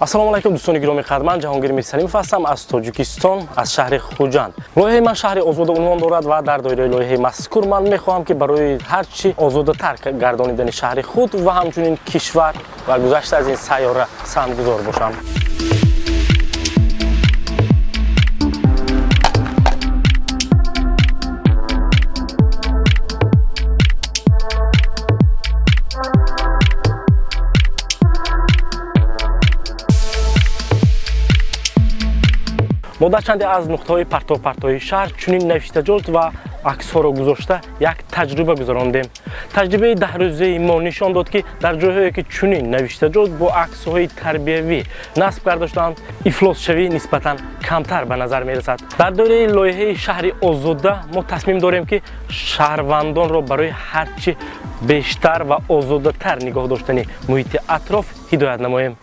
Ассалому алайкум, дӯстони гиромӣ қадр. Ман Ҷаҳонгир Мирсалимов ҳастам аз Тоҷикистон, аз шаҳри Хуҷанд. Лоиҳаи ман «Шаҳри озода» унвон дорад ва дар доираи лоиҳаи мазкур ман мехоҳам, ки барои ҳарчи озодатар гардонидани шаҳри худ ва ҳамчунин кишвар ва гузашта аз ин сайёра саҳмгузор бошам. Мо дар чанде аз нуқтаҳои партовпартоии шаҳр чунин навиштаҷот ва аксҳоро гузошта, як таҷриба гузарондем. Таҷрибаи 10 рӯзаи мо нишон дод, ки дар ҷойҳое, ки чунин навиштаҷот бо аксҳои тарбиявӣ насб карда шудаанд, ифлосшавӣ нисбатан камтар ба назар мерасад. Дар доираи лоиҳаи «Шаҳри озода» мо тасмим дорем, ки шаҳрвандонро барои ҳарчи бештар ва озодатар нигоҳ доштани муҳити атроф ҳидоят намоем.